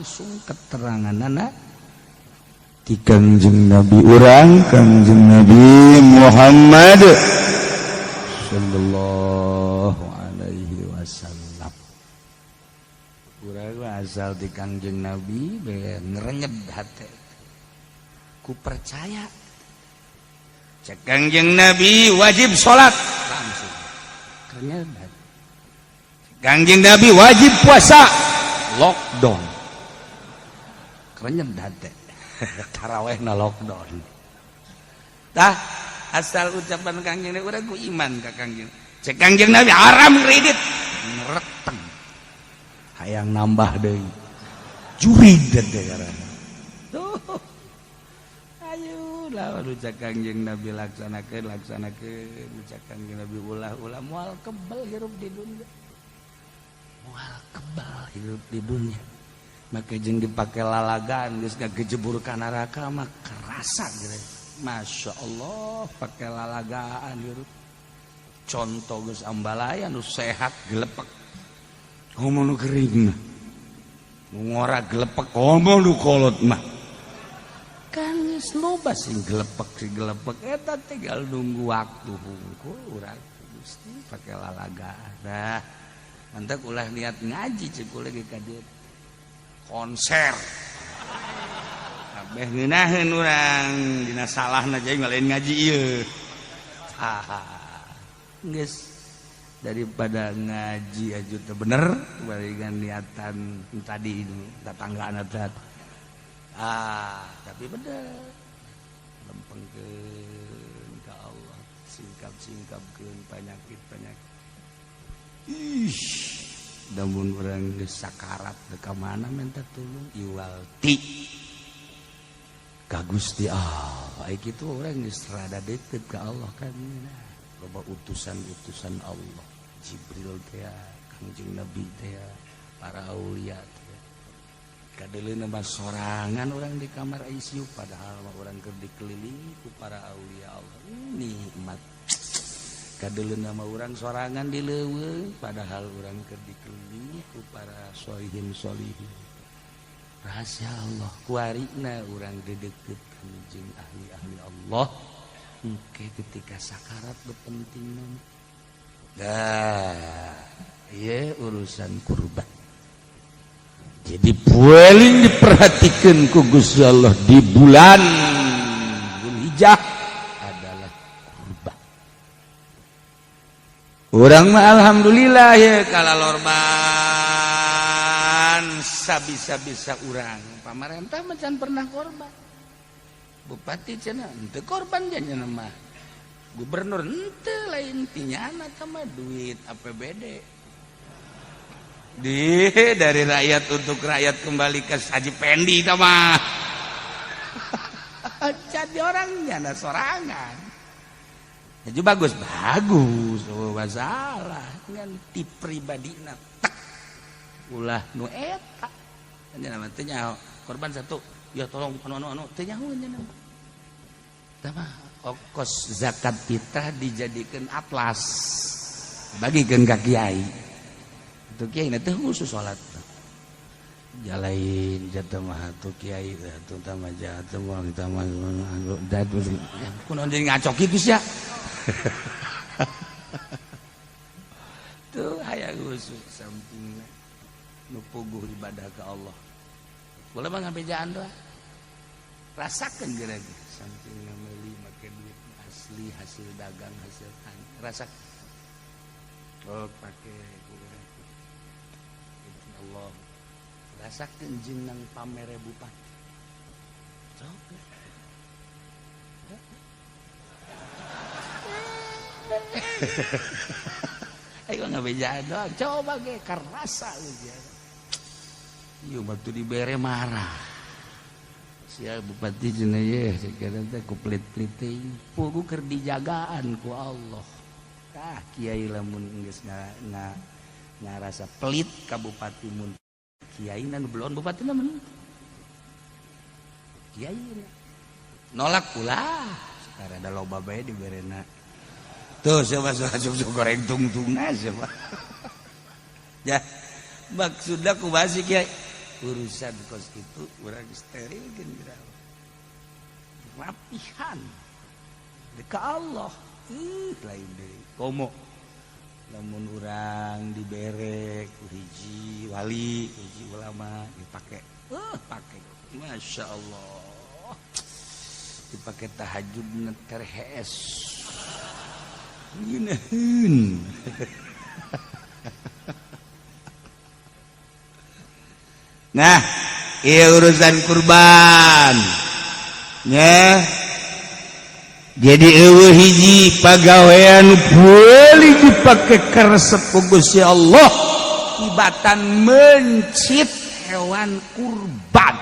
Langsung keteranganana ti Kangjeng Nabi urang, Kangjeng Nabi Muhammad sallallahu alaihi wasallam. Urang asal di Kangjeng Nabi be ngerenyet hate ku percaya. Cek Kangjeng Nabi wajib salat, langsung krenyet. Kangjeng Nabi wajib puasa, lockdown, krenyet hate. Taraweh na lockdown. Tah, asal ucapan Kangjeng Nabi, urang ku iman ka Kangjeng. Cek Kangjeng Nabi haram kredit, ngereteng, hayang nambah deui, jurig teh karana. Tuh, ayo lah, ucap Kangjeng Nabi laksanakeun, laksanakeun. Ucap Kangjeng Nabi ulah, ulah, moal kebal hirup di dunia, moal kebal hirup di dunia. Maka jeung dipake lalagan geus ngagejebur ka neraka mah kerasa gitu. Masya Allah, pakai lalagaan hirup. Contoh geus ambalaya nu sehat gelepek, komo nu kering mah. Nu ngora gelepek, komo nu kolot mah. Kan geus loba sing gelepek, sing gelepek eta tinggal nunggu waktu hungkul urang. Gusti pakai lalagaan. Nah, mantap, ulah niat ngaji cek lagi ka dieu konser kabeh ngeunaheun urang dina salahna jadi ngalain ngaji ieu. Geus, daripada ngaji aja teu bener dengan niatan tadi ini tetanggaan eta. Ah, tapi bener, lempengkeun ka Allah, singkap-singkapkeun penyakit-penyakit. Ih, namun orang geus sakarat ka mana minta tulung iwal ti ka Gusti Allah. Ai kitu urang geus rada deket ka Allah kan. Loba utusan-utusan Allah, Jibril teh, Kangjeng Nabi teh, para aulia teh. Kadeuleuna mah sorangan orang di kamar ICU, padahal mah urang keur dikelilingi ku para aulia Allah. Nikmat. Kadeuleuna mah urang sorangan di leuweung, padahal urang keur dikelilingi ku para solihin solihin. Rahasia Allah, kuarina urang dideket jeung ahli-ahli Allah. Engke ketika sakarat penting. Dah, iya, urusan kurban. Jadi paling diperhatikan ku Gusti Allah di bulan Dzulhijjah adalah kurban. Urang mah alhamdulillah ya, kalau lorban sabisa-bisa urang. Pamarentah macan pernah korban. Bupati cenah henteu korban nya mah. Gubernur henteu, lain tinyana mah, duit APBD di dari rakyat untuk rakyat kembali ke Haji Pendi mah. Jadi orangnya nah sorangan. Jadi bagus bagus, oh, masalah ngan ti pribadi tek ulah nu eta nya nama teh korban satu ya, tolong anu anu anu teh nyaho nya nama. Tah, ongkos zakat fitrah dijadikan atlas, bagikan ka kiai. Itu kiai nanti khusus sholat jalain jatuh mah tuh kiai tuh mah jatuh mah kita mah kunaon jadi ngaco kitu sia. Tuh, hayang khusus samping nu puguh ibadah ke Allah. Boleh mah ngabejaan doa, rasakan geura samping meuli make duit asli hasil dagang, hasil tani, rasakan. Oh, pakai Allah, rasakan jeung nang pamere bupati. Sok. Ayo ngabejaan doang, coba ge karasa ujian. Ieu waktu dibere marah. Sia bupati cenah ye, sakira teh ku pelit-pelit teh pugu keur dijagaan ku Allah. Tah, kiai lamun geus ngarasa pelit ka bupati, mun kiai nu belon bupati mah kiai nolak ulah. Sekarang ada loba bae diberena. Tuh, siapa siapa goreng tungtungna siapa. Ya, maksudnya ku basi kiai. Urusan kos itu urang sterilkeun geura. Rapihan. Ka Allah. Lain deui. Komo lamun urang dibere ku hiji wali, hiji ulama dipake. Pake. Masya Allah. Dipake tahajud terhees. Ngeunaheun. Nah, iya urusan kurban. Ya. Jadi eueuh hiji pagawean boleh dipake karesep ku Gusti Allah tibatan mencit hewan kurban.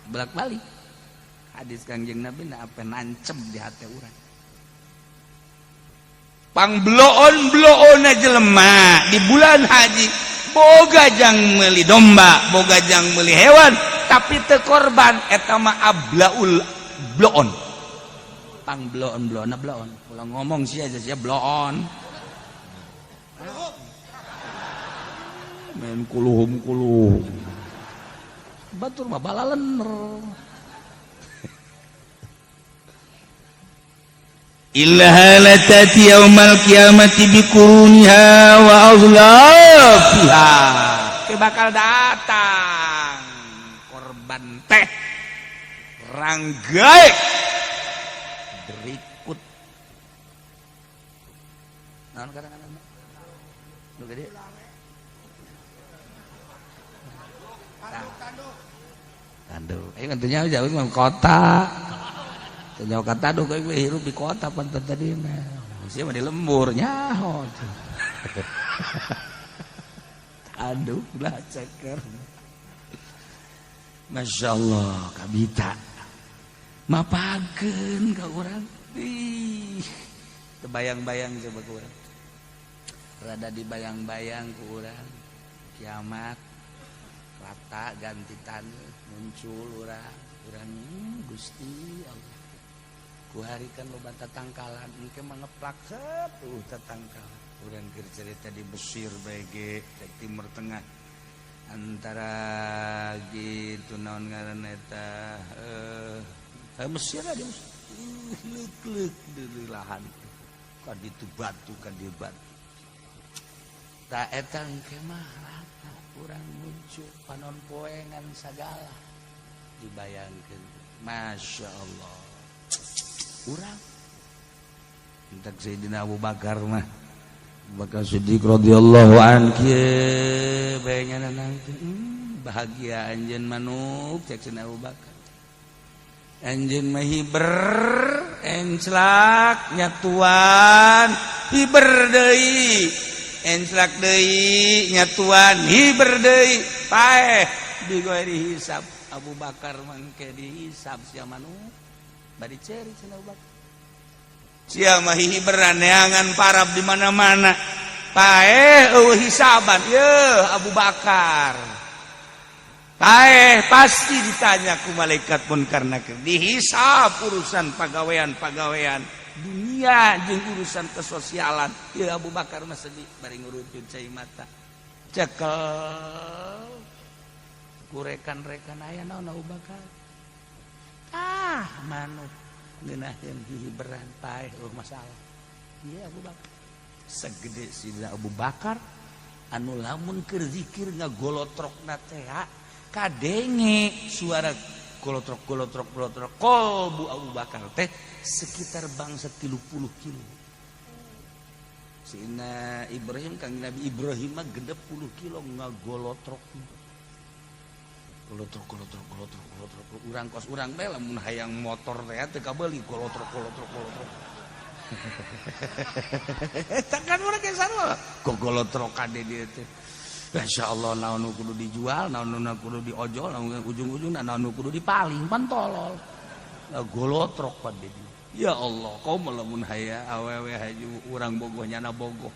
Bolak-balik. Hadis Kangjeng Nabi na apa nancep di hati urang. Pangbloon-bloon jelema di bulan haji boga jang meuli domba, boga jang meuli hewan, tapi teu korban eta mah ablaul bloon. Pang bloon bloon bloon. Ulah ngomong sia aja sia bloon. Main kuluhum kuluhum. Batur mah balalener. Illa latati yaumal qiyamati biquruniha wa azlafiha. Ke bakal datang korban teh ranggae berikut. Naon kadang-kadang nu gede? Tanduk. Ayo tentunya jauh mah kota. Jauh kata tanduk we hirup di kota pan tadi mah. Sia mah di lembur nyaho. Tanduk lah ceker. Masya Allah kabita. Mapakeun ka urang. Ih, terbayang-bayang coba ku urang. Rada dibayang-bayang ku urang. Kiamat rata ganti taneuh muncul urang. Urang Gusti Allah. Ku hari kan loba tatangkalan engke mah ngeplak seuh tatangkalan. Urang keur cerita di Mesir bae ge Timur Tengah. Antara gitu naon ngaran eta Mesir di Mesir leuk-leuk di lahan kan ditu batu kan di batu ta eta engke mah rata urang muncul panon poengan sagala dibayangkeun Masya Allah urang entak Sayyidina Abu Bakar mah Bakar Siddiq radhiyallahu an kieu bae nyananangkeun bahagia anjeun manuk cek Sayyidina Abu Bakar anjeun mah hiber enclak nyatuan hiber deui enclak deui nyatuan hiber deui paeh digoe dihisab Abu Bakar mangke dihisab sia manuk bari ceuri cenah Abu Bakar sia mah hiberan neangan parab di mana-mana paeh eueuh hisaban yeuh Abu Bakar paeh pasti ditanya ku malaikat pun karena dihisab urusan pagawean-pagawean dunia jeung urusan kesosialan yeuh Abu Bakar mah sedih bari ngurujud cai mata cekel ku rekan-rekan aya naon Abu Bakar ah manuk ngeunaheun hihiberan paeh eueuh masalah ieu Abu Bakar segede Sidina Abu Bakar anu lamun keur zikir ngagolotrokna teh kadenge suara golotrok golotrok golotrok kolbu Abu Bakar teh sekitar bangsa 30 kilo. Sidina Ibrahim Kang Nabi Ibrahim mah 60 kilo ngagolotrok golotrok golotrok golotrok golotrok urang kos urang bae lamun hayang motor teh teu kabeuli golotrok golotrok golotrok takkan urang ge sarua gogolotrokan di dieu teh Masya Allah naon nu kudu dijual naon nu kudu diojol naon ujung-ujungna naon nu kudu dipaling pan tolol golotrok pan di dieu ya Allah komo lamun haya awewe haju urang bogoh nyana bogoh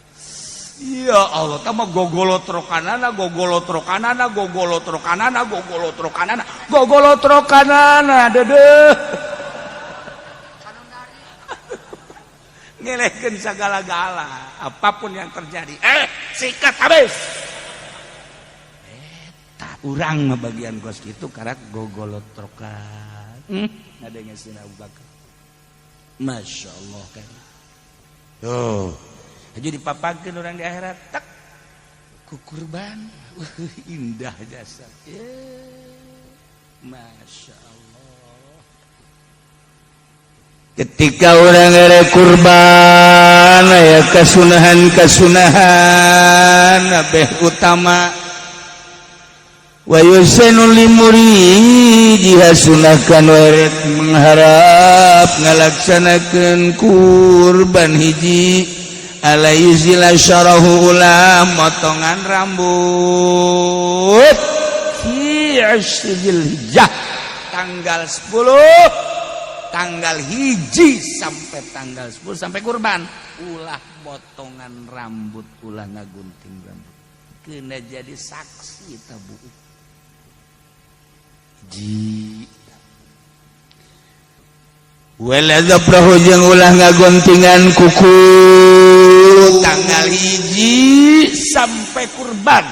ya Allah tama gogolotrokanana gogolotrokanana gogolotrokanana gogolotrokanana gogolotrokanana dedeh ngelehkeun sagala-gala apapun yang terjadi sikat habis eta Urang mah bagian kos kitu karak gogolotrokan. Ngadenge Sayyidina Abu Bakar. Masya Allah kan. Tuh, aja dipapakeun urang di akhirat tak ku kurban. Indah jasa. Masya Allah. Ketika urang ere kurban aya kasunahan kasunahan abeh utama wa yusanu li muridiha sunahkan werek mengharap ngalaksanakeun kurban hiji ala yuzila syarahu ulah motongan rambut fi asyri Dzulhijjah, tanggal 10, tanggal 1 sampai tanggal 10 sampai kurban ulah potongan rambut, ulah ngagunting rambut, kena jadi saksi tabu ji. Wala dzafrahu jeung ulah ngaguntingan kuku. Tanggal 1 sampai kurban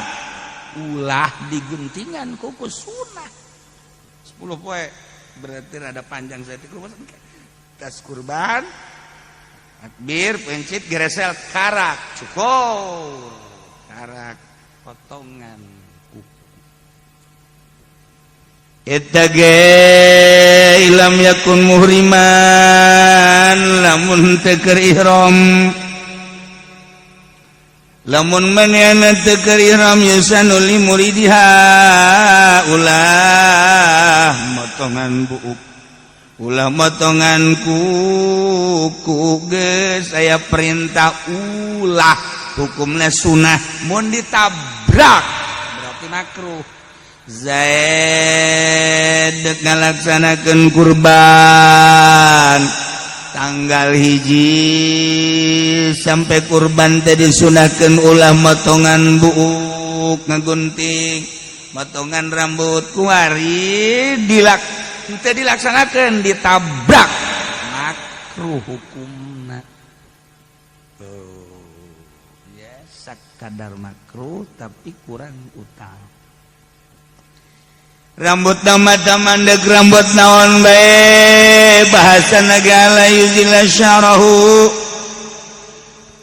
ulah diguntingan kuku, sunah 10 poe, berarti rada panjang. Saya tas kurban, takbir, pencit, geresel, karak cukur, karak potongan kuku. Eta ge lam yakun muhriman, lamun teu keur ihram. Lamun manehna teu keur ihram, yusanu li muridiha ulah motongan buuk, ulah motongan kuku. Geus aya perintah ulah, hukumna sunah. Mun ditabrak berarti makruh. Zaid ngalaksanakeun kurban tanggal 1 sampai kurban teh disunahkeun ulah motongan buuk, ngagunting, motongan rambut. Kuari dilak teu dilaksanakeun, ditabrak, makruh hukumna. Tuh ya, sakadar makruh tapi kurang utama. Rambut nama mandek, rambut naon bae, bahasa negara yuzila syarahu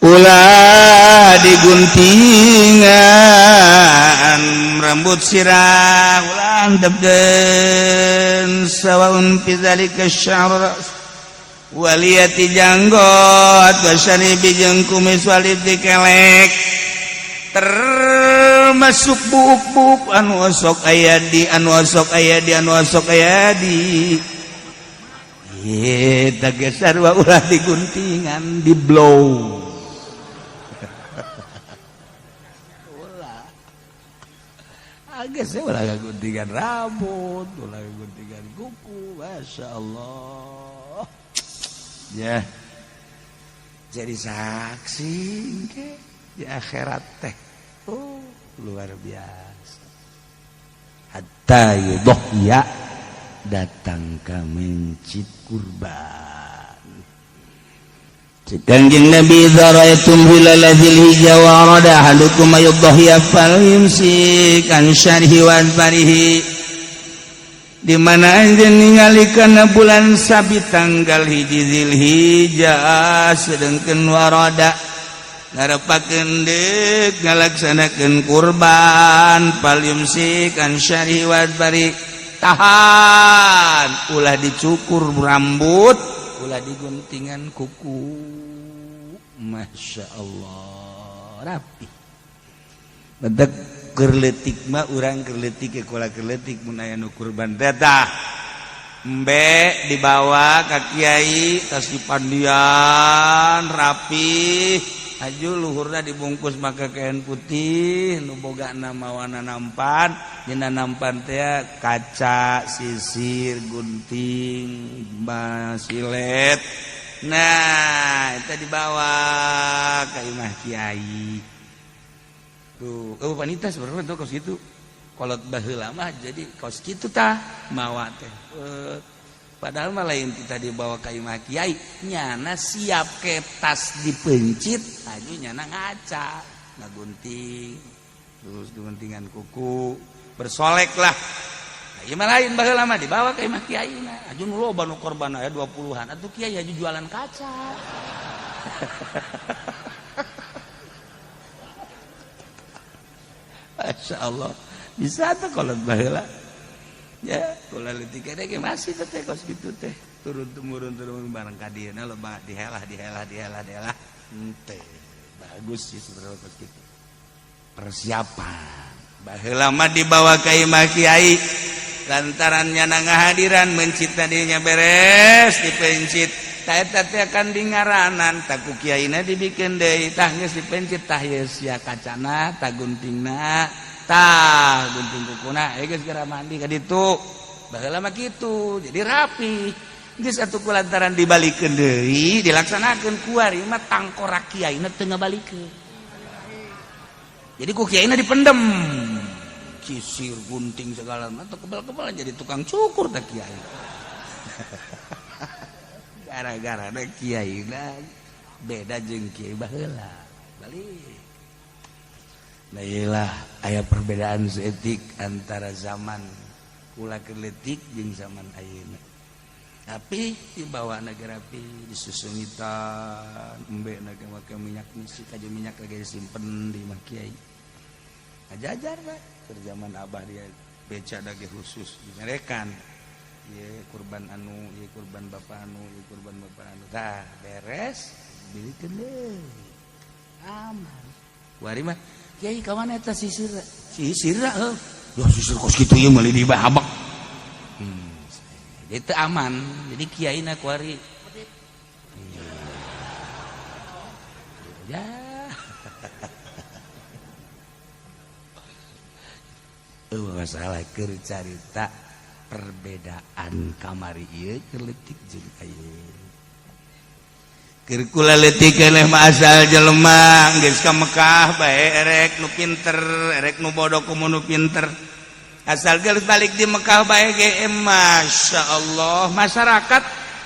ulah diguntingan, rambut sirah ulah antepkeun, sawaun fi zalika sya'r waliyati janggot wasyaribi jeung kumis waliti kelek, termasuk buuk-buuk anu osok aya di, anu osok aya di, anu osok aya di. Ye, geser ulah diguntingan, di blow ulah. Geus ulah guntingan rambut, ulah guntingan kuku. Masya Allah ya, jadi saksi ke di akhirat teh. Oh, luar biasa. Hatta yudhya, datang ka mencit kurban. Kanjeng Nabi, idza ra'aytum hilal dzilhijjah wa arada ahadukum ayudhiya falyumsik an syarihi wa adfarihi. Di mana anjeun ningali kana bulan sabit tanggal 1 Dzilhijjah, sedengkeun warada ngarepakeun deuk ngalaksanakeun kurban, falyumsik an syarihi wa adfari, tahan, ulah dicukur rambut, ulah diguntingan kuku. Masya Allah, rapi. Bedek keur leutik mah urang, keur leutik ke kola, keur leutik mun aya nu kurban teh, tah embe dibawa ka kiai, tas dipandian rapi, aju luhurna dibungkus make kain putih nu boga nama wana nampan. Dina nampan teh kaca, sisir, gunting, basilet. Nah, itu dibawa ke imah kiai tuh. Oh, wanita sebenarnya tuh kos gitu, kolot baheula mah jadi kos kitu tah mawa teh. Padahal mah lain kita dibawa ke imah kiai, nyana siap ke tas dipencit aju nyana ngaca, ngagunting, terus guntingan kuku. Bersolek lah. Nah, ieu mah lain baheula mah dibawa ka imah kiai na. Aju nu loba nu korban aya 20-an. Atuh kiai aju jualan kaca. Masya Allah. Bisa tuh kalau baheula. Ya, kula leutik ge masih teh kos kitu teh. Turun temurun turun bareng ka dieuna loba dihelah dihelah dihelah dihelah. Henteu. Bagus sih sebenarnya kos kitu. Persiapan. Baheula mah dibawa ka imah kiai. Lantaran nyana ngahadiran mencit tadinya beres dipencit. Tah eta teh akan di ngaranan tah ku kiaina dibikin deui tah geus dipencit tah yeus sia kacana tah guntingna tah gunting kukuna geus geura mandi ka ditu. Baheula mah kitu jadi rapi. Geus atuh ku lantaran dibalikeun deui dilaksanakeun kuari mah tangkorak kiaina teu ngabalikeun. Jadi ku kiaina dipendem. Sisir gunting segala macam kebal-kebal jadi tukang cukur teh kiai. Gara-gara ada kiai beda jeung kiai baheula. Balik. Nah iyalah aya perbedaan seetik antara zaman kula leutik jeung zaman ayeuna. Tapi dibawa rapi disusungitan embe naga make minyak misi kaje minyak lagi disimpen di imah kiai. Ajajar Pak. Keur zaman abah dia beca dage khusus dinyarekan. Ieu kurban anu, ieu kurban bapak anu, ieu kurban bapak anu. Tah beres bilikeun deui. Aman. Kuari mah kiai ka mana eta sisir? Sisir heuh. Duh sisir kos kitu ieu meuli di habak. Jadi teu aman. Jadi kiai na kuari. Ya. Masalah keur carita perbedaan kamari ieu keur leutik jeung ayeuna. Keur kula leutik keneh mah asal jelema geus ka Mekah bae erek nu pinter, erek nu bodoh kumu nu pinter. Asal geus balik di Mekah bae ge Masya Allah masyarakat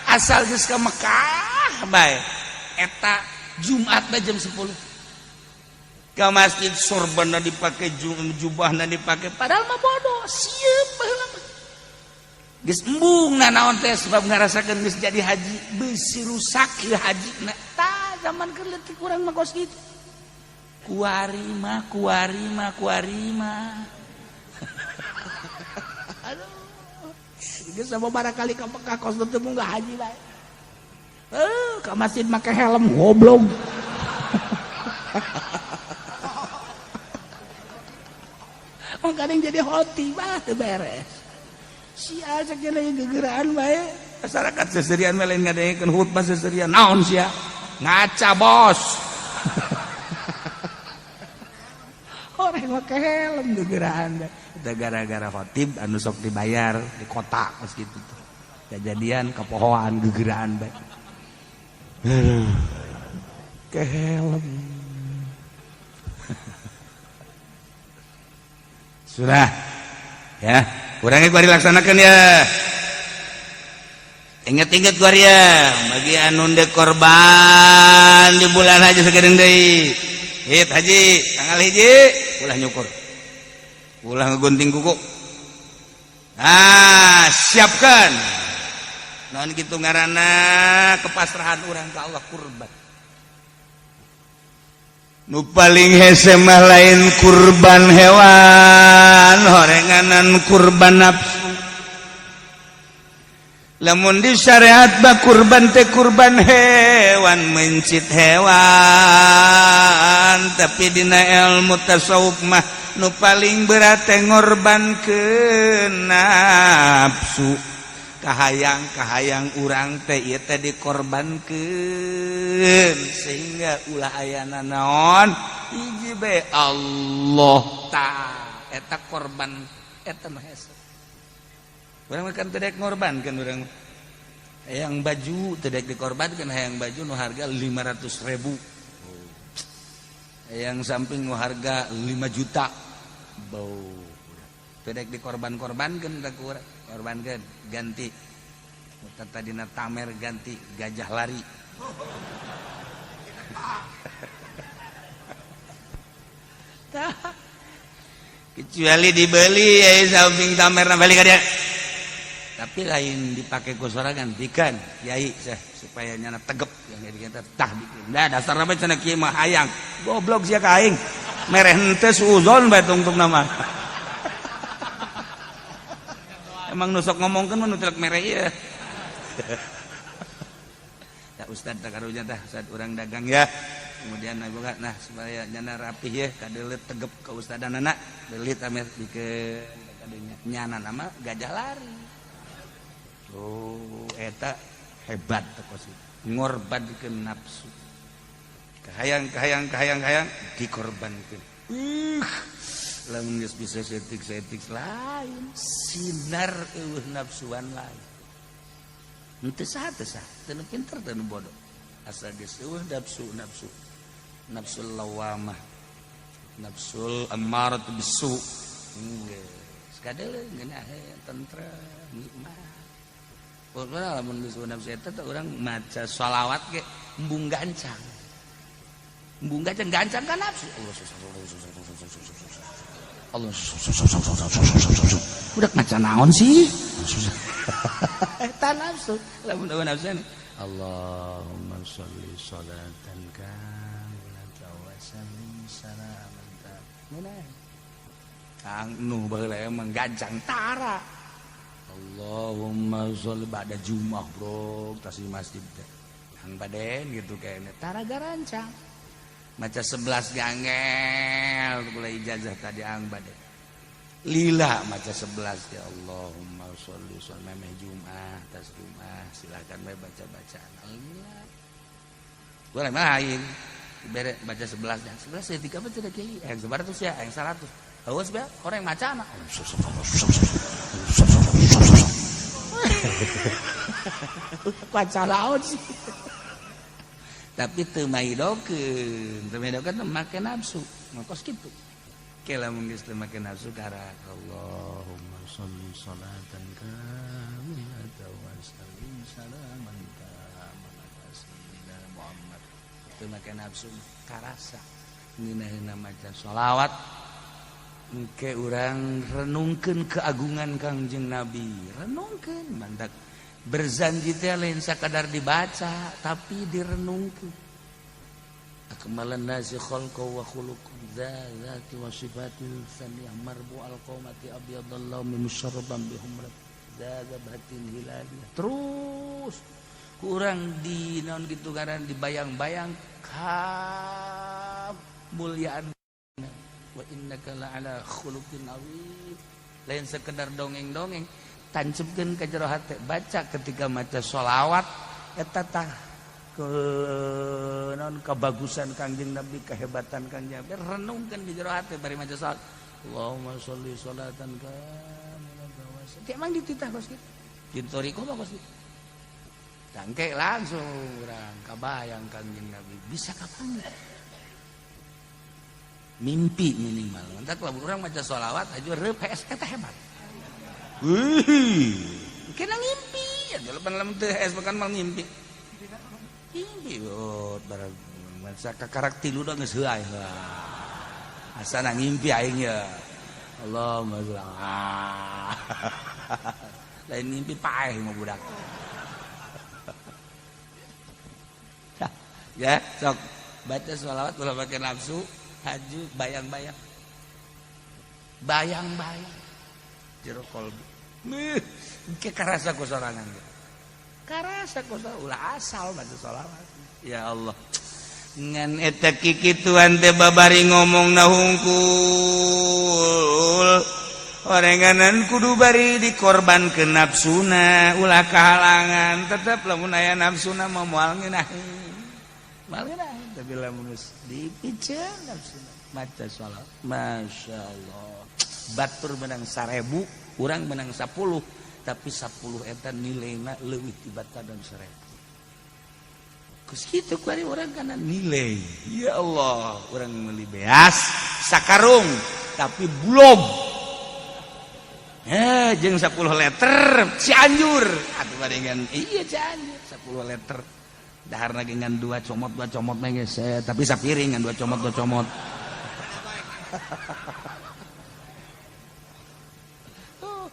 asal geus ka Mekah bae eta Jumat bae jam 10 ke masjid sorbanna dipake jubahna dipake padahal mah bodoh sieun baheula mah geus embung nanaon teh sebab ngarasakeun geus jadi haji beusi rusak ieu haji na tah zaman keur leutik urang mah kos kitu kuari mah kuari mah kuari mah. Aduh geus sababaraha kali ka Mekah kos teu munggah haji bae ka masjid make helm goblok. Kadang jadi hoti bah teu beres. Sia sakieu gegeraan bae. Masyarakat seserian mah lain ngadengekeun khutbah seserian naon sia? Ngaca bos. Orang make helm gegeraan bae. Eta gara-gara khotib anu sok dibayar di kota kos kitu tuh. Kejadian kapohoan gegeraan bae. Aduh. Ke helm. Sudah ya, kurangnya gua dilaksanakan ya. Ingat-ingat gua ya, bagi anu ndek korban di bulan haji sagedeung deui. Hit haji, tanggal hiji ulah nyukur. Ulah ngegunting kuku. Ah, siapkan. Naon kitu ngaranna kepasrahan urang ka Allah kurban. Nu paling hese mah lain kurban hewan, horenganan kurban nafsu. Lamun di syariat bah kurban teh kurban hewan, mencit hewan, tapi dina ilmu tasawuf mah nu paling berat teh ngorbankeun nafsu. Kahayang-kahayang urang teh ieu teh dikorbankeun sehingga ulah ayana naon hiji bae Allah ta eta korban eta mah hese. Urang mah kan teu daek ngorbankeun urang hayang baju teu daek dikorbankeun hayang baju nu harga 500.000 hayang samping nu harga 5 juta bau teu daek dikorban-korbankeun teh ku urang korbankeun ganti tadina tamer ganti gajah lari. Kecuali dibeli ya samping tamer balik ka dia. Tapi lain dipakai ku sorangan, bikan kiai seh supaya nyana tegep yang jadi kita tah bikin. Nah, dasar apa cenah kiai mah hayang. Goblok sia ka aing. Mereh henteu suuzon bae tungtung nama. Emang nusok ngomongkeun mah nu telek mere ieu. Ya ustad tak karunya tah saat urang dagang ya. Kemudian boga nah supaya nyana rapih ya kadeuleut tegep ka ustadanana beulit amer dikeun kadunya nyana nama gajah lari. Oh, eta hebat teh ngorbankeun nafsu. Kahayang kahayang kahayang kahayang dikorbankeun. Lamun geus bisa setik-setik lain sinar eueuh nafsuan lain. Henteu saha teu sah, teu nu pinter teu nu bodoh. Asa geus eueuh nafsu nafsu. Nafsul lawamah. Nafsul ammaratu bisu. Geus kadeuleu ngeunah tentrem nikmat. Pokokna lamun geus nafsu eta teh urang maca sholawat ge embung gancang. Embung gancang gancang kan nafsu. Allah udah maca naon sih? Eta nafsu. Lamun eueuh nafsu Allahumma sholli sholatan kamilatan wa sallim salaman tamman. Kang nu baheula emang gancang tara. Allahumma sholli ba'da Jumat bro tas di masjid teh. Kang baden gitu kayaknya tara garancang. Maca 11 gangel mulai ijazah tadi ang baden. Lila maca 11 ya Allahumma sholli sholli memeh Jumat tas Jumat silakan bae baca-bacaan. Lila. Gua mah aing bere baca 11 dan 11 ya tiga apa tidak kiai yang 100 ya yang 100. Awas be orang maca mah. Baca laon sih. Tapi teu maidokeun, teu maidokeun teh make nafsu, makos kitu. Ke lamun geus teu make nafsu karak Allahumma sholli sholatan kamilatan wa sallim salaman taman ala sayyidina Muhammad. Teu make nafsu karasa ngeunahna maca sholawat. Engke urang renungkeun keagungan Kangjeng Nabi, renungkeun mantak berzanji teh lain sakadar dibaca tapi direnungkeun. Akmalan nasi khalqa wa khuluqan dzati wa sifatil saniyah marbu al qamati abyadallahu musarraban bi humrat dzabhatin hilaliyah. Terus kurang di naon kitu ngaran dibayang-bayang kamuliaan wa innaka la'ala khuluqin azim. Lain sekedar dongeng-dongeng, tancepkeun ka jero hate, baca ketika maca sholawat eta tah ke naon kebagusan Kangjeng Nabi, kehebatan Kangjeng Nabi, renungkeun di jero hate bari maca sholawat. Allahumma sholli sholatan kamilatan wa sallim. Emang dititah kos kitu. Di thoriqoh mah kos kitu. Tangke langsung urang kabayang Kangjeng Nabi bisa kapan mimpi minimal. Mantak lamun urang maca sholawat aju reup PS eta hebat. Wih, kena ngimpi, ya lamun lamun teu PS makan mal ngimpi. Ngimpi oh barang masa kakarak tilu da geus heuay. Asana ngimpi aing ya. Allahumma sholli. Lain ngimpi paeh mah budak. Ya, sok baca sholawat ulah make nafsu. Haju bayang-bayang bayang-bayang jero kolbi ke karasa ku sorangan karasa ku sorangan ulah asal baca sholawat ya Allah ngan eta kikituan teh babari ngomong na hungkul orenganan kudu bari dikorbankeun nafsuna ulah kahalangan tetep lamun aya nafsuna mah moal ngeunaheun moal ngeunaheun tapi lamun geus dipiceun nafsuna maca sholawat Masya Allah batur menang 1000 urang menang 10 tapi 10 eta nilaina leuwih tibatan dan 1000 geus kitu kuari urang kana nilai ya Allah urang meuli beas sakarung tapi belum jeung 10 liter Cianjur atuh barengan iya Cianjur 10 liter daharna ge ngan 2 comot 2 comot mah geus tapi sapiring ngan 2 comot 2 comot.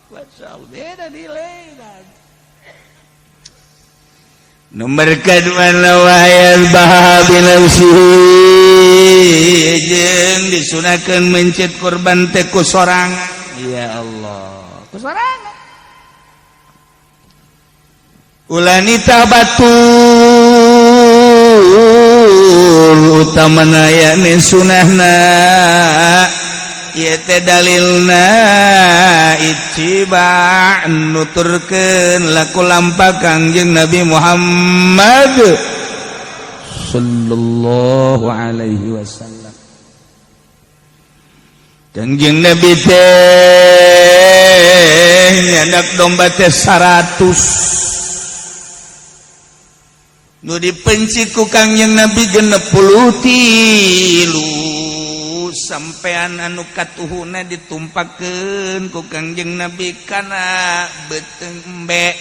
Masya Allah, beda nilai. Nomor kedua, wayadzbaha binafsihi, jeung disunahkeun mencit kurban teh ku sorangan. Ya Allah, ku sorangan, ulah nitah batur. Utamana yakni sunahna ieu teh dalilna ittiba, nuturkeun laku lampah Kangjeng Nabi Muhammad sallallahu alaihi wasallam. Kangjeng Nabi teh nyandak domba teh 100, nu dipencit ku Kangjeng Nabi 63, sampean anu katuhuna ditumpakeun ku Kangjeng Nabi kana beuteung embe,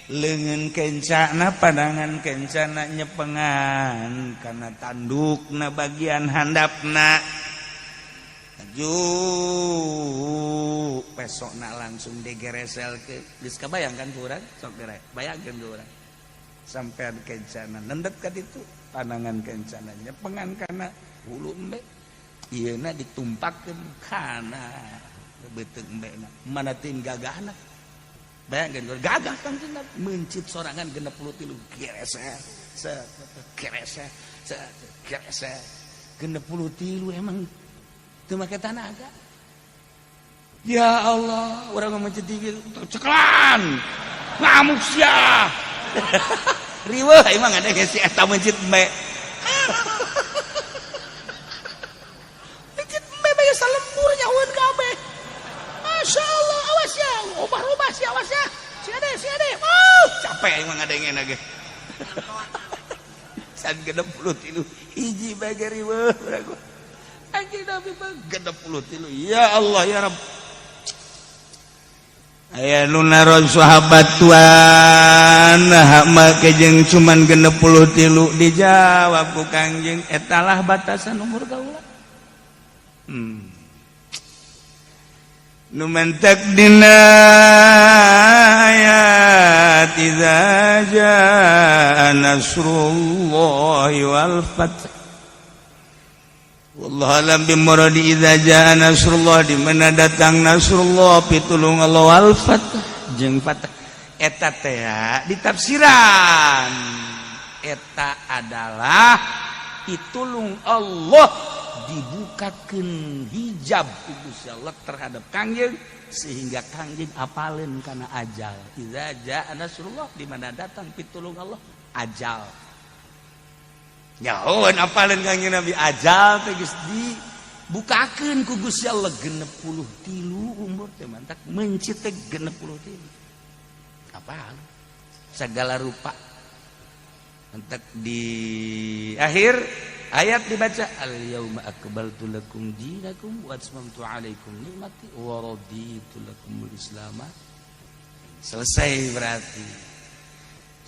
leungeun kencana, pandangan kencana nyepengan kana tandukna bagian handapna. Maju pesokna langsung digeresel ke geus kabayangkan ku urang. Sok geura bayangkeun ku urang, sampean kencana nendet ka ditu, pandangan kencana nyepengan kana hulu embe, ieu na ditumpakeun kana beuteung embe na. Mana tin gagahna, bayangkeun gagah Kangjeng Nabi mencit sorangan 63, gereser set, gereser set, gereser 63. Emang teu make tanaga. Ya Allah, urang mah mencit ceklan, ngamuk sia, riweuh. Emang ada si eta mencit embe, mencit embe bae salembur nyahueun kabeh. Masya Allah, awas ya, ubah-ubah sih, awas ya, si ade, si ade. Oh, capek emang ada yang enak san 63 hiji bae riweuh urang. Anjing Nabi mah 63. Ya Allah, ya Rabb. Aya nu naros sahabat tuan, nah make jeung cuman 63? Dijawab ku Kangjeng, etalah batasan umur kaula. Nu mentek dina ayat idza jaa nasrullahi wal fath. Wallahu alam bimuradi. Idza jaa nasrullah, di mana datang nasrullah, pitulung Allah, wal fath, jeung fath. Eta teh ditafsiran eta adalah pitulung Allah, dibukakeun hijab ku Gusti Allah terhadap Kangjeng sehingga Kangjeng apaleun kana ajal. Idza jaa nasrullah, di mana datang pitulung Allah, ajal. Nyahoan apaleun Kangjeng Nabi ajal teh geus dibukakeun ku Gusti Allah. 63 umur teh mantak mencit teh 63, apal segala rupa. Entek di akhir ayat dibaca al yauma akmaltu lakum dinakum wa atmamtu alaikum nikmati wa raditu lakumul islam. Selesai berarti.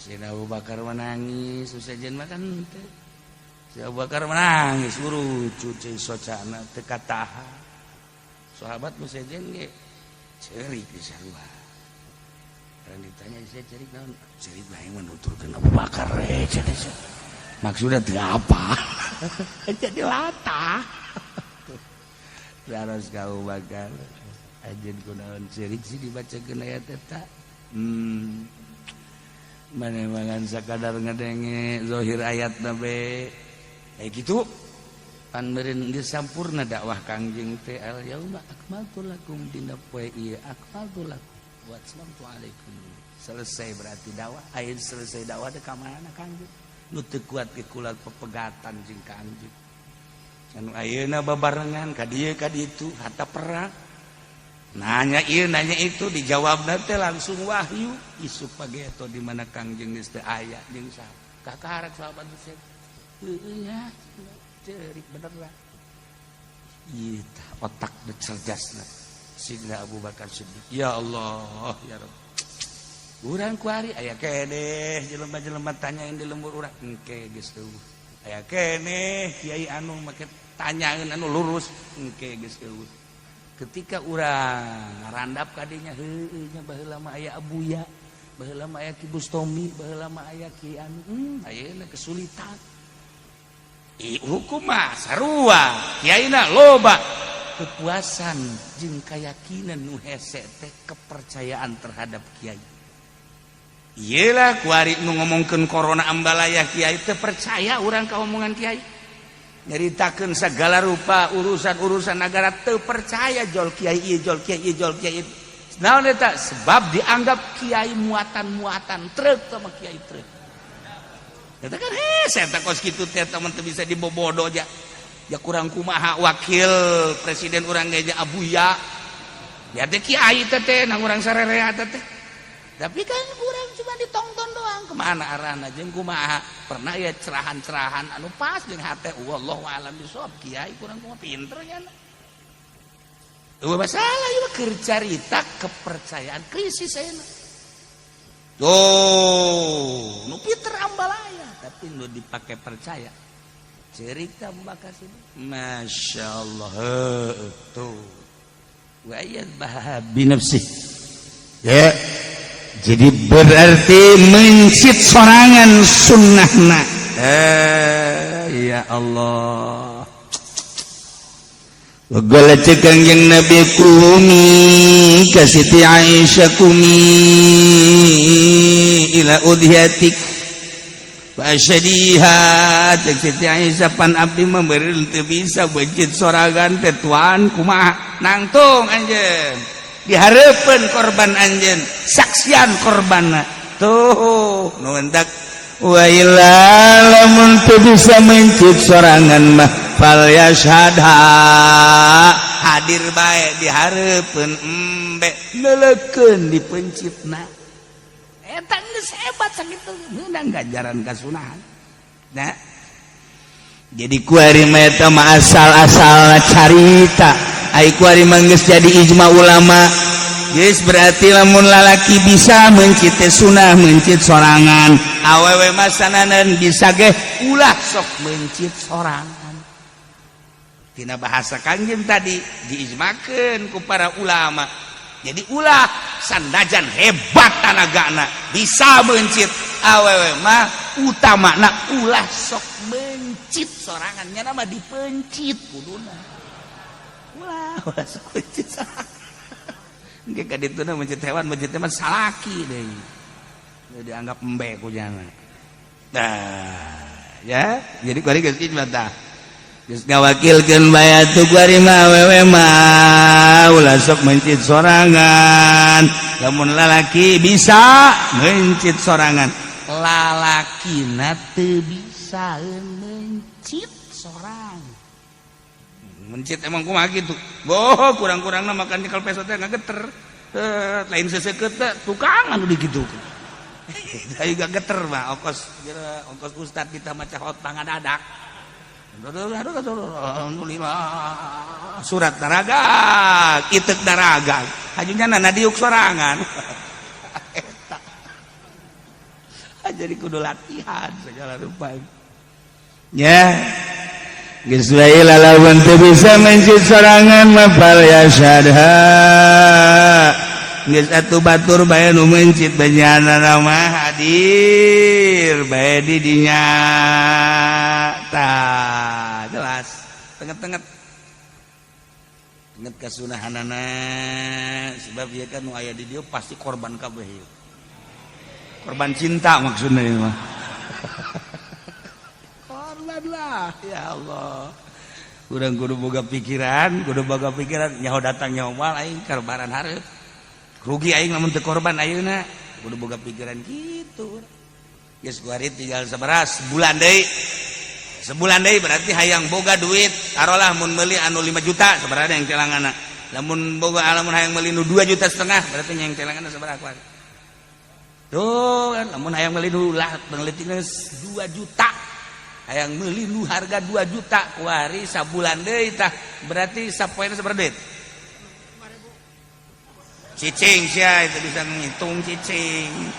Sayyidina Abu Bakar menangis, sejen makan teh. Si Abu Bakar menangis, urucut cai socana teu kataha. Sahabat nu sejen ge ceurik di sarua. Dan ditanya, saya cerik naon? Cerik bae menuturkeun Abu Bakar we cenah. Maksudnya teu apa? Jadi latah. Harus ka Abu Bakar. Ajeun kunaon ceurik sih dibacakeun ayat eta? Mana mangan sakadar ngedenge zahir ayat nabe kayak gitu pan meureun geus sampurna dakwah Kangjeng teh. Al yauma akmaltu lakum, dina poe ieu akmaltu lakum wa atmamtu alaikum, selesai berarti dakwah. Ayeuna selesai dakwah teh ka mana Kangjeng? Nu teu kuat ge kula pepegatan jeung Kangjeng, anu ayeuna babarengan ka dieu ka ditu hatta perang, nanya ieu nanya itu, dijawab teh langsung wahyu. Isuk pagi atau di mana Kangjeng geus teu aya jeung saha kakarak sahabat teh, heueuh nya ceurik bener lah. Ieu tah otak cerdasna Sidina Abu Bakar Siddiq. Ya Allah, ya Rabb. Urang kuari aya keneh jelema-jelema tanyain di lembur urang, engke geus eueuh. Aya keneh kiai anu make tanyaeun anu lurus, engke geus eueuh. Ketika urang ngarandap kadinya, heueuh nya, baheula mah aya Abuya, baheula mah aya Ki Bustomi, baheula mah aya Ki anu, ayeuna kesulitan. Ih, hukum mah sarua, kiaina loba. Kepuasan jeung keyakinan nu hese teh kepercayaan terhadap kiai. Iyalah, kuari nu ngomongkeun corona ambalaya, kiai teh percaya urang ka omongan kiai. Nyaritakeun segala rupa urusan-urusan negara teu percaya, jol kiai ieu, jol kiai ieu, jol kiai ieu. Naon eta? Sebab dianggap kiai muatan-muatan truk sama kiai truk. Eta kan hese eta kos kitu teh, teman, teu bisa dibobodo ja. Ya kurang kumaha wakil presiden urang ge Abuya. Ya teh kiai teh teh nang urang sarerea teh teh. Tapi kan kurang cuma ditonton doang, kemana arahna jeung kumaha, pernah ya cerahan-cerahan anu pas jeung hate, wallahu alam bisawab, kiai kurang kumaha pinter nya. Eueuh masalah ieu mah, keur carita kepercayaan krisis ayeuna. Tuh, nu pinter ambalaya, tapi nu dipake percaya. Cerita bakar sini. Masya Allah. Heueuh, tuh. Wa yadhbah bi nafsih. Ya, jadi berarti mencit sorangan sunnahna. Eh, ya Allah. Wagala cek Kangjeng Nabi, "Qumi," ka Siti Aisyah, "Qumi ila udhiyatik fasyadiha." Cek Siti Aisyah, "Pan abdi mah meureun teu bisa mencit sorangan teh, tuan, kumaha?" "Nangtung anjeun dihareupeun korban anjeun, saksian korbanna." Tuh nu entak. Wa illa, lamun teu bisa mencit sorangan mah, fal yashhadha, hadir bae dihareupeun, embe neuleukeun dipencitna. Eta geus hebat sakitu, meunang ganjaran kasunahan. Nah, jadi kuari mah eta mah asal-asal carita, ai kuari mah geus jadi ijma ulama. Geus berarti lamun lalaki bisa mencit teh sunah mencit sorangan, awewe mah sananan bisa ge ulah sok mencit sorangan. Tina bahasa Kangjeng tadi diijmakeun ku para ulama. Jadi ulah, sanajan hebat tanagana bisa mencit, awewe mah utamana ulah sok mencit sorangan, nya nama dipencit kuduna. Ulah, ulah sok mencit sorangan. Engke ka dituna mencit hewan, mencit mah salaki deui. Dianggap embe ku jana. Nah, ya, jadi kuari geus ijma tah. Geus ngawakilkeun bae atuh kuari mah, awewe mah ulah sok mencit sorangan. Lamun lalaki bisa mencit sorangan. Lalakina teu bisa mencit sorangan. Mencit emang kumaha gitu. Boh, kurang-kurangna makan nyekel peso teh ngageter. Eh, lain seseukeut teh tukang anu dikitu. Ayo gak geter mah ongkos ongkos ustad kita maca hotbah ngadadak. Alhamdulillah, surat daraga itek daraga hajunya nana diuk sorangan. Eta jadi kudu latihan segala rupa. Ya, geus wae, lamun teu bisa mencit sorangan mah fal yashhadha. Geus atuh, batur bae nu mencit, benyana mah hadir bae di dinya. Tah, jelas tenget-tenget inget kasunahanana, sebab dia kan nu aya di dieu pasti korban kabeh ieu. Korban cinta maksudnya ini mah, korban lah. Ya Allah, urang kudu boga pikiran, kudu boga pikiran nyaho datang nyaho moal aing korbanan hareup, rugi aing lamun teu korban ayeuna. Kudu boga pikiran gitu. Geus, kuari tinggal sabaraha sebulan deui, sebulan deui. Berarti hayang boga duit, taruhlah mun meuli anu 5 juta sabaraha yang telangana? Lamun boga, lamun hayang meuli nu 2 juta setengah, berarti yang telangana sabaraha kuari? Tuh kan, lamun hayang meuli nu lah penelitinya 2 juta, hayang meuli nu harga 2 juta kuari, sabulan deui tah, berarti sapoena sabaraha duit? Cicing sia, itu bisa ngitung cicing.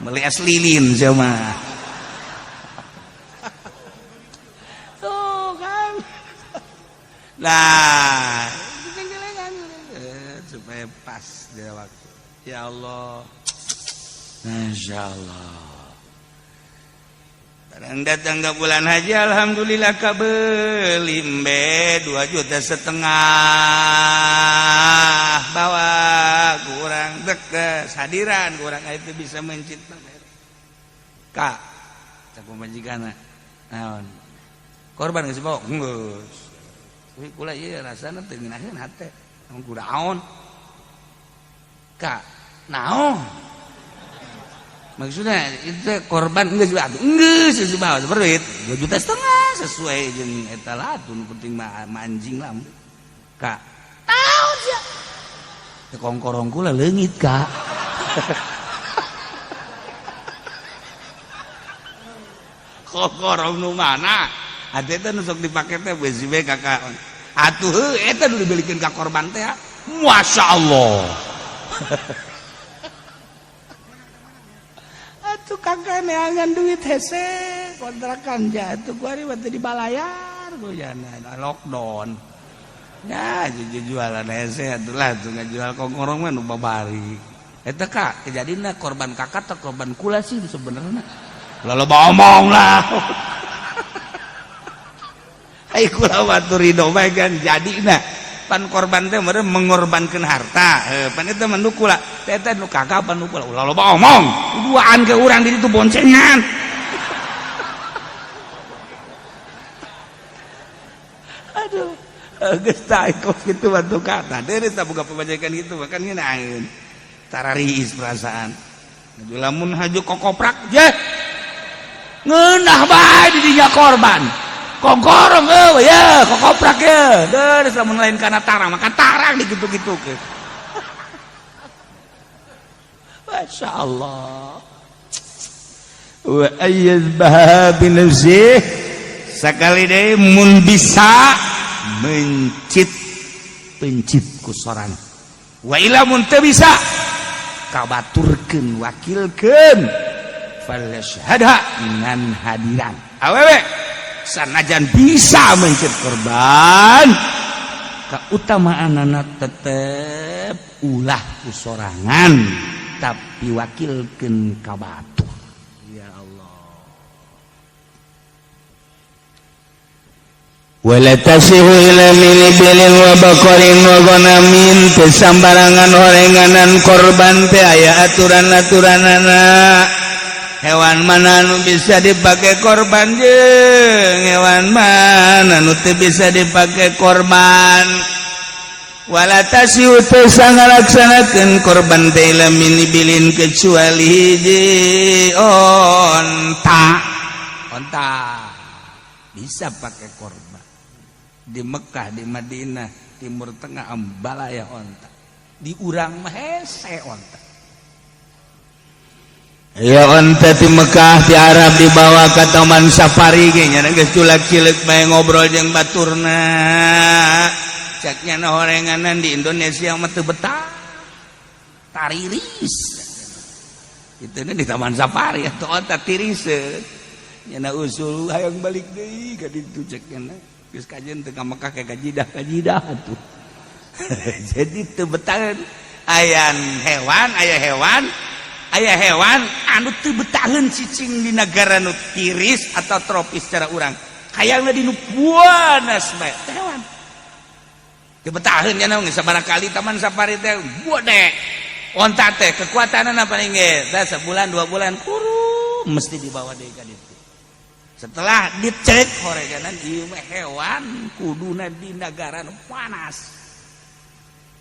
Beli es lilin sama. Tuh kan. Lah, supaya pas dia waktu. Ya Allah. Masya Allah. Barang datang ke bulan haji, alhamdulillah kabeli embe 2,5 juta, bawa kurang deket hadiran kurang itu bisa mencit. Kak, cak pamajikan, naon korban geus bawa geus. Tapi kula ieu rasana teu ngeunaheun hate mun kudaon, Kak. Naon maksudnya itu korban? Geus atuh, geus geus bawa duit 2,5 juta sesuai jeung eta lah tuh. Nu penting mah anjing lah, Kak. Naon sia? Kongkorong kula leungit, Kak. Kongkorong nu mana atuh eta nu sok dipake teh beusi we, Kakak? Atuh heuh, eta nu dibelikeun ka korban teh. Masya Allah. Atuh Kakak neangan duit hese kontrakan jatuh kuari waktu dibalayar ku jana lockdown ya, jualan hese atuh lah tuh, ngajual kongkorong mah nu babari eta, Kak. Kejadianna korban Kakak atau korban kula sih sebenarnya? Lalu omong lah. Ai kula batur ridho bae kan jadina pan korban teh meureun mengorbankeun harta. Pan eta mah nu kula teh, eta nu Kakak pan nu kula? Ulah loba omong, duaan ke urang di ditu boncengan. Aduh, geus tah kos kitu batu kata deui tah boga pamajikan kitu kan ngeunaheun, tarariis perasaan. Lamun haju kokoprak je ngeunah bae di dinya korban kongkorong eueuh ya kokoprak ya deus. Lamun lain kana tarang maka tarang dikitu-kitukeun. Masya Allah. Wa ayyazbaha bi nafsih, sakali deui mun bisa mencit, pencit ku sorangan. Wa ila mun teu bisa kabaturkeun, wakilkeun, falyashhadha ngan hadiran awewe. Sanajan bisa mencit korban, keutamaan anak tetep ulah ku sorangan tapi wakilkeun ka batur. Ya Allah. Wala tasihu ila min ibilin wa baqarin wa ghanamin. Teu sambarangan horenganan korban teh, aya aturan-aturanana. Hewan mana nu bisa dipakai korban jeung hewan mana nu teu bisa dipakai korban. Wala tasihu teu ngalaksanakeun korban teh ila min ibilin kecuali hiji onta. Onta bisa pakai korban di Mekah, di Madinah, Timur Tengah ambalaya onta. Di urang mah hese onta. Ya, onta di Mekah, di Arab dibawa ke taman safari ge nya geus culak cileuk bae ngobrol jeung baturna. Cek nya horenganan di Indonesia mah teu betah, tariris itu di taman safari atau onta tiris nya. Usul hayang balik deui ka ditu cek nya, geus kajian teu ka Mekah ka Kajidah Kajidah tuh. Jadi teu betaheun. Ayan hewan, aya hewan, aya hewan anu teu betaheun cicing di negara nu tiris atau tropis cara urang, hayangna di nu panas bae. Hewan teu betaheun nya geus sabaraha kali taman safari teh bode onta teh kekuatanna paling ge tah sebulan 2 bulan kuru mesti dibawa deui ka ditu. Setelah dicek horeganan ieu mah hewan kuduna di negara nu panas.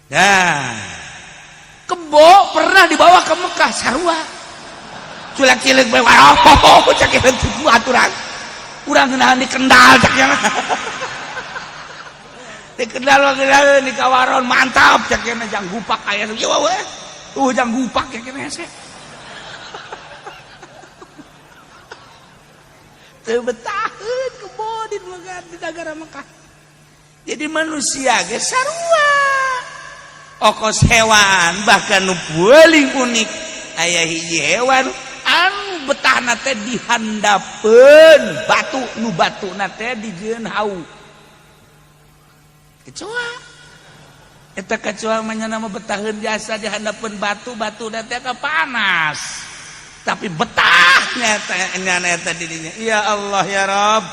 Dah kebo pernah dibawa ke Mekah, sarua culak cilik bae. Oh, cek teu kuat urang, urang ngeunahan di Kendal. Cek nya di Kendal mah ngeunaheun di Kawaron mantap. Cek nya jang gupak aya ieu we tuh, jang gupak cek nya hese teu betaheun kebo di Mekah, di negara Mekah. Jadi manusia ge sarua okos hewan. Bahkan nu paling unik, aya hiji hewan anu betahna teh dihandapeun batu, nu batuna teh dijieun hau. Kecoa. Eta kecoa mah nama betaheun jasa di handapeun batu, batu da teh panas. Tapi betahnya nyana eta di dinya. Ya Allah ya Rabb.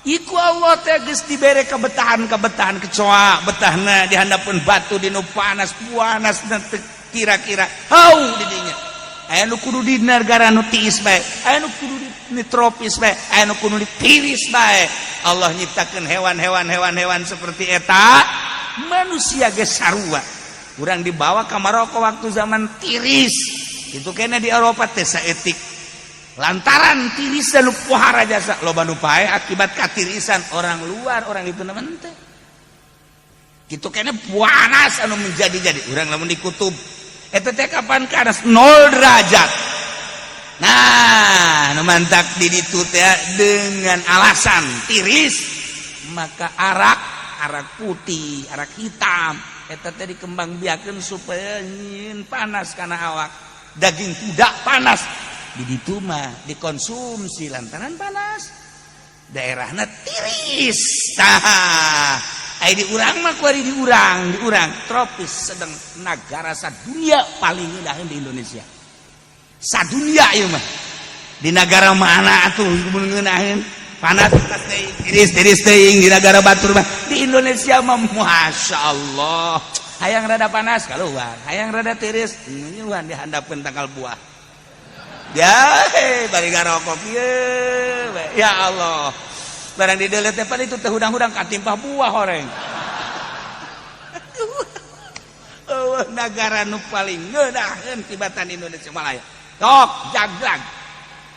Iku Allah teh geus dibere kebetahan-kebetahan kecoa, betahna di handapeun batu di nu panas, panas kira-kira hau di dinya. Aya nu kudu di negara nu tiis bae, aya nu kudu di tropis bae, aya nu kudu di tiris bae. Allah nyiptakeun hewan-hewan hewan-hewan seperti eta, manusia geus sarua. Urang dibawa ka Maroko waktu zaman tiris. Itu kena di Eropa teh saeutik. Lantaran tiris dan pohara jasa loba nu pae akibat katirisan orang luar, orang itu namun teh. Kitu kena panas anu menjadi-jadi. Urang lamun di kutub eta teh kapan kanas 0 derajat. Nah, nu mantak di ditu teh dengan alasan tiris, maka arak, arak putih, arak hitam eta teh dikembangbiakeun supaya nyieun panas kana awak. Daging kuda panas di ditu mah dikonsumsi lantaran panas. Daerahna tiris. Tah, ai di urang mah kuari di urang tropis sedang negara sadunia paling ngeunaheun di Indonesia. Sadunia ieu mah. Di negara mana atuh ngeunaheun panas panas teuing, tiris tiris teuing di negara batur mah. Di Indonesia mah masya Allah. Hayang rada panas keluar, hayang rada tiris nyuhan di handapeun tangkal buah. Ya, bari ngarokok ieu. Ya Allah. Barang di deuleu teh pan itu teh hudang-hudang katimpah buah horeng. Eueuh nagara nu paling ngeunaheun tibatan Indonesia Malaya. Tok jaglag.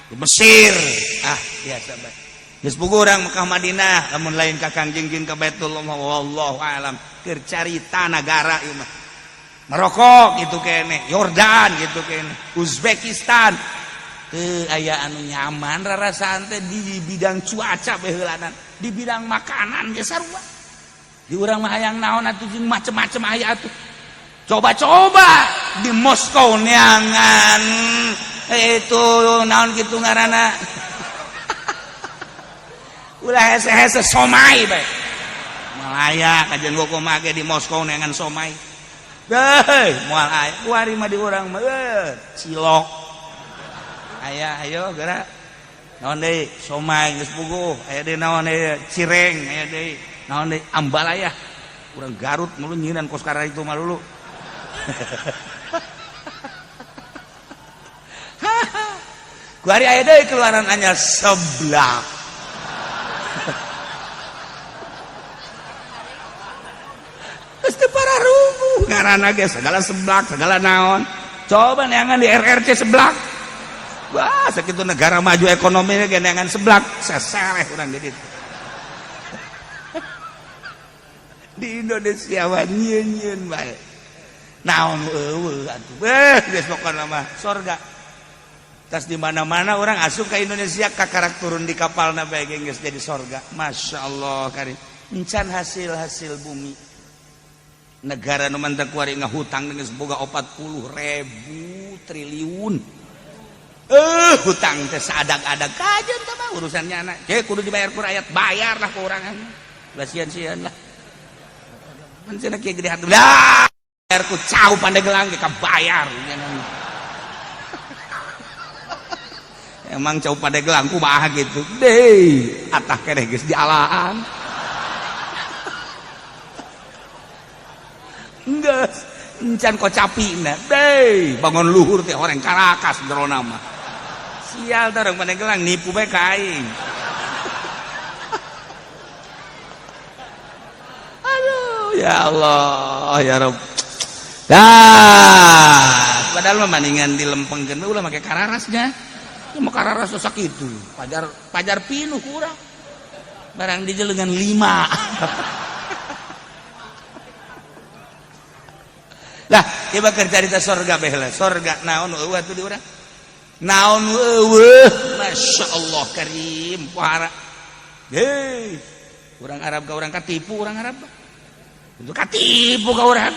Di Mesir. Ah, biasa bae. Geus puguh urang Mekah Madinah lamun lain ka Kangjeng jeung ka Baitullah wallahu alam keur carita nagara ieu mah. Maroko gitu kene, Yordan gitu kene, Uzbekistan. Teu aya anu nyaman rarasaan teh di bidang cuaca baheulanan, di bidang makanan ge sarua. Di urang mah hayang naon atuh jeung macem-macem aya atuh. Coba-coba di Moskow neangan itu naon kitu ngaranna. Ulah hese-hese somai bae. Malaya kajian gua mah ge di Moskow neangan somai. Deh, moal aya. Kuari mah di urang mah cilok. Aya ayo geura. Naon deui? Somai geus puguh. Aya deui naon deui? Cireng aya deui. Naon deui? Ambalaya. Urang Garut mulu nyieunan kos kara itu mah lulu. Kuari aya deui keluaran anyar seblak. Geus teu pararuguh ngaranna ge segala seblak, segala naon. Coba neangan di RRC seblak. Wah, sakitu negara maju ekonomi ge neangan seblak, sesereh urang di ditu. Di Indonesia mah nyieun-nyieun bae. Naon eueuh atuh. Beuh, geus pokona mah sorga. Tas di mana-mana orang asup ke Indonesia kakarak turun di kapalna bae ge geus jadi sorga. Masya Allah karim. Encan hasil-hasil bumi. Negara nu mantak kuari ngahutang geus boga 40.000 triliun. Hutang teh sadag-adag kajen teh mah urusannya anak. Ke kudu dibayar ku rakyat, bayarlah ku urang. Lah sieun-sieun lah. Mun cenah kieu gede hati. Lah, bayar ku cau Pandeglang ge kabayar. Emang cau Pandeglang kumaha gitu. Deui, atah keneh geus dialaan. Geus, encan kocapi na. Deui, bangun luhur teh horeng Karakas jerona mah. Sial teh orang Pandeglang nipu bae ka aing. Aduh, ya Allah, ya Rabb. Dah, padahal mah maningan dilempengkeun ulah make kararasnya. Ya mau kararas sakitu. Pajar pajar pinuh kurang. Barang dijelengan 5. Lah, ieu bakal carita sorga bae lah. Sorga naon eueuh atuh di urang? Naon eueuh? Masya Allah karim pohara. Hei, urang Arab ka urang katipu urang Arab. Untuk katipu ka urang.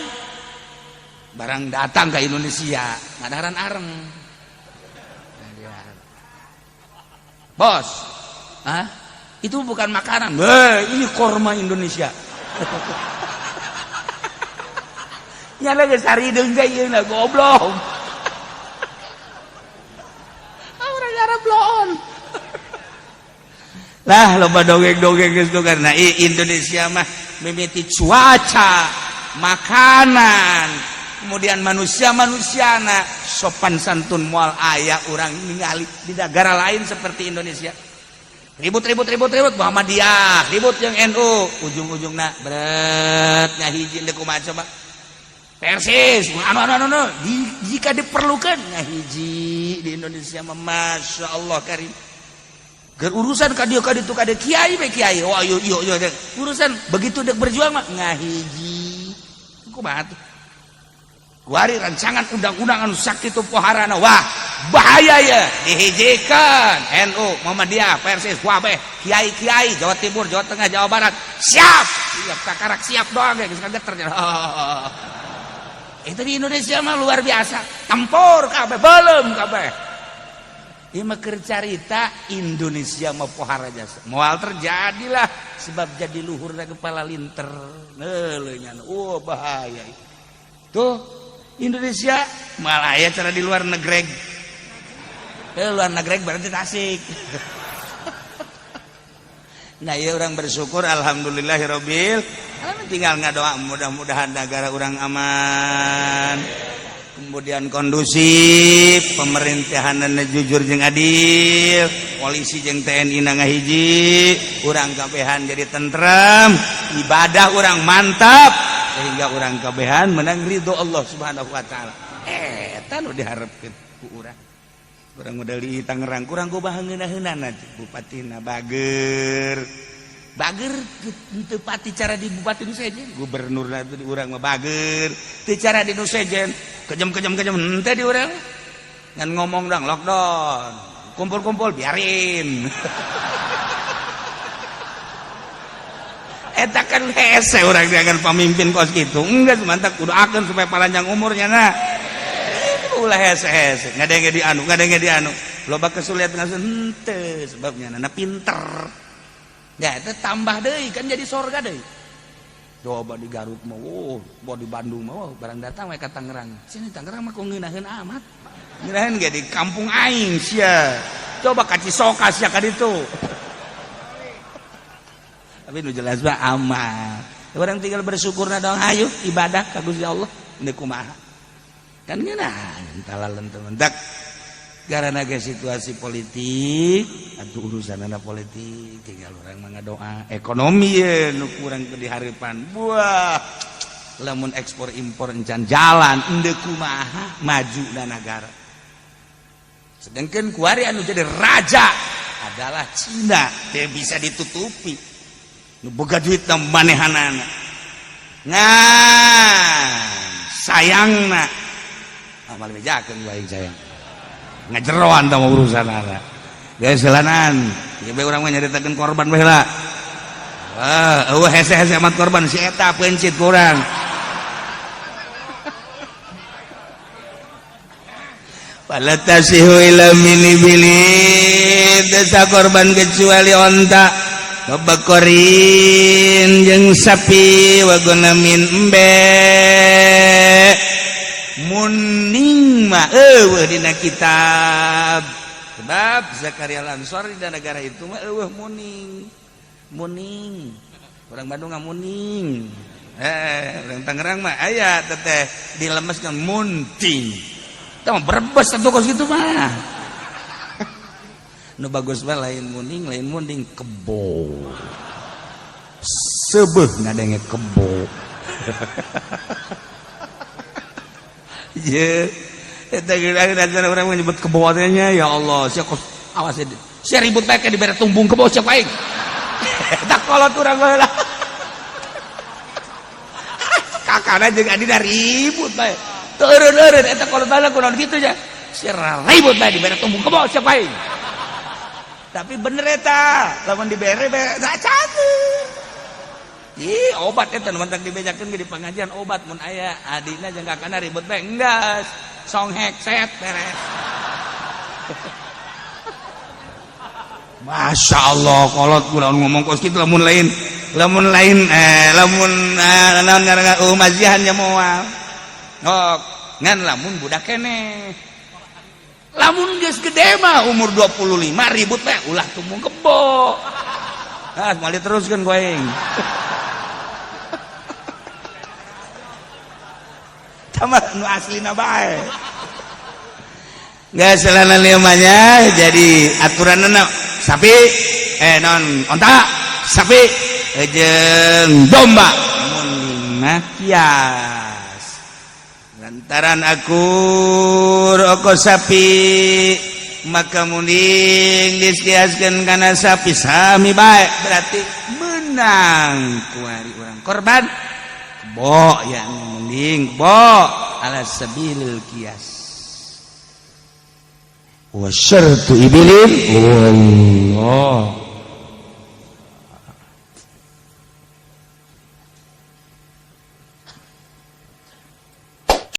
Barang datang ke Indonesia, ngadaharan areng. Bos, ah, itu bukan makanan. Weh, ini korma Indonesia. Nyala geus harideung teh ieu goblok. Orang Arab bloon. Lah loba dongeng-dongeng geus karena Indonesia mah mimiti cuaca, makanan, kemudian manusia-manusiana sopan santun moal aya urang ningali di negara lain seperti Indonesia. Ribut ribut ribut ribut Muhammadiyah, ribut yang NU, ujung-ujungna berat ngahiji deuk kumaha coba. Persis, anu anu anu, anu. Jika diperlukan ngahiji di Indonesia mah Masya Allah karim. Urusan ka dieu ka ditu ka dieu kiai be kiai. Oh ayo iyo iyo urusan begitu dek berjuang mah ngahiji. Kumaha tuh? Kuari rancangan undang-undang anu sakitu poharana, wah bahaya ya dihijikan NU, Muhammadiyah, Persis, kabeh kiai-kiai Jawa Timur, Jawa Tengah, Jawa Barat siap siap kakarak siap doang ya geus kageter. Itu di Indonesia mah luar biasa, tempur kabeh, belum kabeh. Ieu mah keur carita Indonesia mah pohara jasa. Moal terjadilah sebab jadi luhurna kepala linter. Neuleuh nya. Oh bahaya. Tuh Indonesia malah aya cara di luar negeri. Luar negeri berarti Tasik. Nah ya orang bersyukur alhamdulillahirabbil alamin, tinggal ngadoa mudah-mudahan negara orang aman, kemudian kondusif, pemerintahan jujur jeung adil, polisi jeung TNI na ngahiji, urang kabehan jadi tentrem, ibadah urang mantap sehingga urang kabehan menang ridho Allah Subhanahu wa taala. Eta nu diharapkeun ku urang. Urang model di Tangerang kurang ku bahangeunah-heunana bupatina bager. Bager teu pati cara di bupati nu sejen, gubernurna itu di urang mah bager, teu cara di nu sejen, kejam-kejam kejam henteu di urang. Ngan ngomong dong lockdown, kumpul-kumpul biarin. Eta kan hese urang dengan pemimpin kos kitu. Enggak mantap kudu akeun supaya panjang umurnya nah. Ulah hese-hese, ngadenge di anu, ngadenge di anu. Loba kesulitan ngasuh henteu sebabnya nana pinter. Ya itu tambah deui kan jadi sorga deui. Coba di Garut mah, oh, bawa di Bandung mah, oh, barang datang we ka Tangerang. Sini Tangerang mah kok ngeunaheun amat. Ngeunaheun ge di kampung aing sia. Coba ka Cisoka sia ka ditu. Tapi nu jelas mah aman. Orang tinggal bersyukur dong, ayo ibadah ka Gusti Allah. Ini kumaha? Kan ngeunah talalan teman. Dak karena ke situasi politik atau urusan anak politik tinggal orang mengadoa ekonomi ya nu kurang ke diharipan buah lamun ekspor impor encan jalan ende kumaha maju dan negara, sedangkan kuari anu jadi raja adalah Cina, tidak bisa ditutupi nu boga duit na manehanana ngan sayangna amal bejakeun baik sayang ngajeroan tah urusan anak guys jalanan ieu urang mah nyaritakeun korban bae lah. Wah, eueuh hese-hese amat korban si eta pencit kurang. Fala tasihu ila mini bilin desa korban kecuali onta babakorin jeung sapi wagonamin embe muning mah eueuh dina kitab sebab Zakaria Al-Ansori di negara itu mah eueuh muning muning orang Bandung mah muning, orang Tangerang mah aya teteh dilemeskeun munting teh mah Brebes atuh kos kitu mah. Nu bagus mah lain muning lain munding, kebo sebeuh ngadenge kebo. Ye, eta geus orang menyebut kebo teh nya, ya Allah, sia kos awas sia ribut bae dibere tumbung kebo sia aing. Eta kolot urang baheula. Kakana jeung adina ribut bae. Teu eureun-eureun eta kolot baheula kunaon kitu nya. Sia ribut bae dibere tumbung kebo sia aing. Tapi bener eta, lamun dibere bae cantik. Ih, obat eta nu mantak dibejakeun ge di pengajian obat mun aya adina jeung kakana ribut bae enggas songhek set beres. Masya Allah kolot kunaon ngomong kos kitu lamun lain Lamun lain lamun naon ngaranna, oh, mazihan nya moal. Oh, ngan lamun budak keneh, lamun geus gede mah umur 25 ribut teh ulah tumung kebo. Ah, moal diteruskeun ku aing. Tama nu aslina bae. Nggak selana limanya jadi aturanna sapi, non onta, sapi jeung domba mun lima kias lantaran akur oko sapi, maka munding diskiaskeun kana sapi sami bae, berarti menang kuari urang korban kebo yang mending kebo ala sabilil kias. Wa syartu ibilin, wallah.